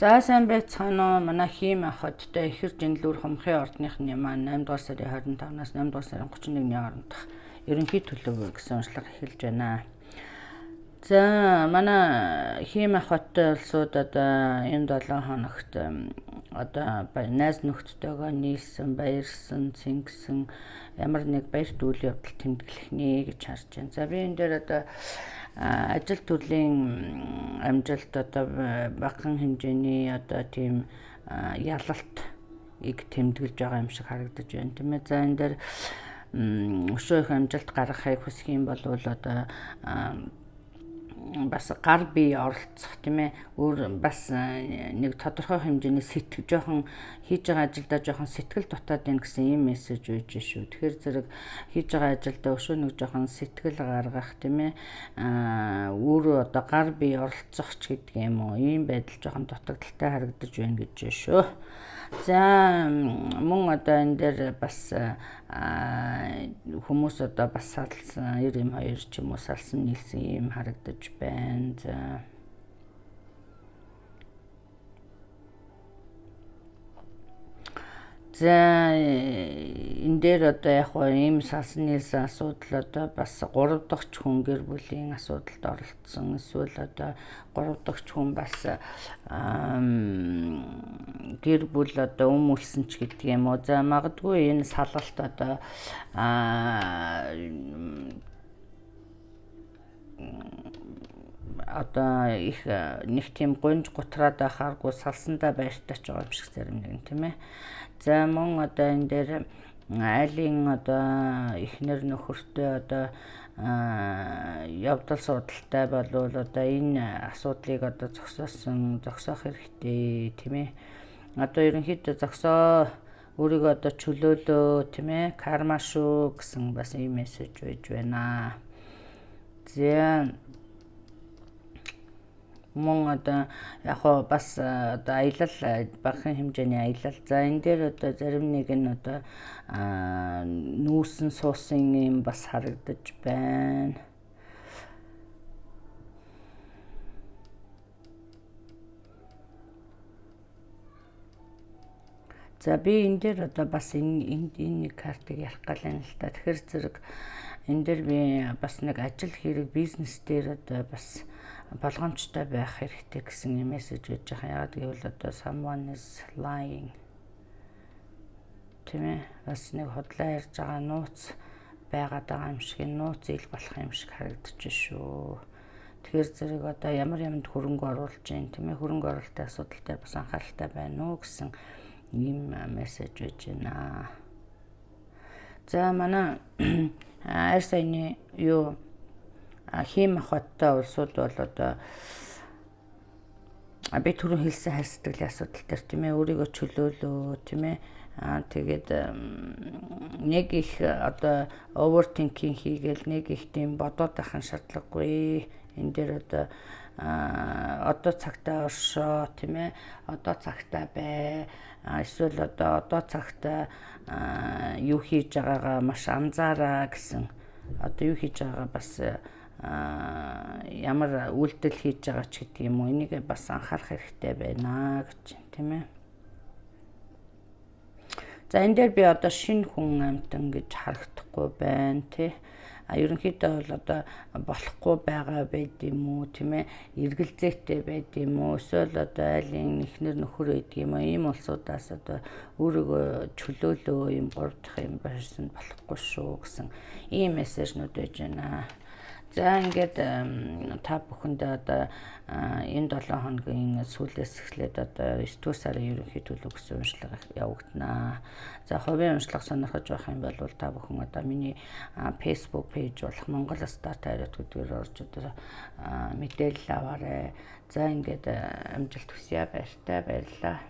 За, сайн байцгаана уу? Манай хийм ах хоттой ихэр жинлүүр хумхын ордныхны маань 8 дугаар сарын 25-наас 8 дугаар сарын 31-ний хоорондох ерөнхий төлөв гэсэн уншлага эхэлж байна. За, манай хийм ах хоттой улсууд одоо энэ 7 хоногт одоо найз нөхдөдтэйгөө нийлсэн, баярсан, цэнгсэн ямар нэг баярт үйл явдал тэмдэглэх нэ гэж харж байна. За, би энэ дээр одоо ажил төрлийн амжилт, одоо багахан хэмжээний одоо тийм ялалт иг тэмдэглэж байгаа юм шиг харагдаж байна, тийм ээ. За, энэ дээр өшөө их амжилт гаргахыг хүсэх юм бол одоо бас гар бие оролцох, тийм ээ, өөр бас нэг тодорхой хэмжээний сэтгэл жоохон хийж байгаа ажилдаа жоохон сэтгэл дутаад байна гэсэн ийм мессеж байж шүү. Тэгэхээр зэрэг хийж байгаа ажилдаа өшөө нэг жоохон сэтгэл гаргах, тийм ээ, өөрөө одоо гар бие оролцох ч гэдэг юм уу, ийм байдал жоохон дутагдалтай харагдаж байна гэж шүү. За, мөн одоо энэ дээр бас хүмүүс одоо бас салсан, 92 ч юм уу салсан, нийлсэн юм харагдаж байна. За. За, энэ дээр одоо яг гоо ийм салсан, нийлсэн асуудал одоо бас 3 дахь хүн гэр бүлийн асуудалд оролцсон, эсвэл одоо 3 дахь хүн бас гэр бүл одоо өмүүлсэн ч гэдэг юм уу. За, магадгүй энэ салалт одоо одоо их нэг тийм гунж гутраад байхааргүй салсандаа баяртай ч байгаа юм шиг зарим нэгэн, тийм ээ. За, мөн одоо энэ дээр айлын одоо эхнэр нөхөртэй одоо явдал судалтай болвол одоо энэ асуудлыг одоо зогсоох хэрэгтэй, тийм ээ. Одоо ерөнхийдөө зогсоо, өөрийгөө одоо чөлөөлөө, тийм ээ, карма шүү гэсэн бас ийм мессеж байж байна. За, мөн одоо яг хоо бас одоо аялал, багахан хэмжээний аялал. За, энэ дээр одоо зарим нэг нь одоо нүүсэн суусан юм бас харагдаж байна. За, би энэ дээр одоо бас энэ нэг картыг ярих гал байна л да. Тэгэхээр зэрэг энэ дээр би бас нэг ажил хэрэг, бизнес дээр одоо бас болгоомжтой байх хэрэгтэй гэсэн юм мессеж байж байгаа. Яагаад гэвэл одоо someone is lying, тийм ээ. Бас нэг худлаа ярьж байгаа, нууц байгаад байгаа юм шиг, нууц ил болох юм шиг харагдаж шүү. Тэгэхээр зэрэг одоо ямар юмд хөрөнгө оруулж гин, тийм ээ, хөрөнгө оруулалтын асуудал дээр бас анхааралтай байна уу гэсэн ийм мессеж байж байна. За, манай айр саяны юу хийм махбодтой улсууд бол одоо би түрүүн хэлсэн хайр сэтгэлийн асуудал дээр, тийм ээ, өөрийгөө чөлөөлөө, тийм ээ. Тэгээд нэг их одоо overthinking хийгээл, нэг их тийм бодоод байхын шаардлагагүй. Энэ дээр одоо цагтаа оршоо, тийм ээ, одоо цагтаа бай, эсвэл одоо цагтаа юу хийж байгаагаа маш анзаараа гэсэн, одоо юу хийж байгаагаа, бас ямар үйлдэл хийж байгаа ч гэдэг юм уу, энийг бас анхаарах хэрэгтэй байна гэж, тийм ээ. За, энэ дээр би одоо шинэ хүн амьтан гэж харагдахгүй байна, тий. А ерөнхийдөө бол одоо болохгүй байгаа байд юм уу, тийм ээ, эргэлзээтэй байд юм уу, эсвэл одоо айлын эхнэр нөхөр байдаг юм уу, ийм улсуудаас одоо өөрийгөө чөлөөлөө, ийм гурав дахь юм байсан болохгүй шүү гэсэн ийм мессежнүүд байж байна. За, ингээд та бүхэндээ одоо энэ 7 хоногийн сүүлээс эхлээд одоо 9 дугаар сарын ерөнхий төлөв гэсэн уншлага явагдана. За, хувийн уншлага сонирхож байх юм бол та бүхэн одоо миний Facebook page болох Монгол Star Tarot гэдгээр орж одоо мэдээлэл аваарай. За, ингээд амжилт хүсье, баяртай, баярлалаа.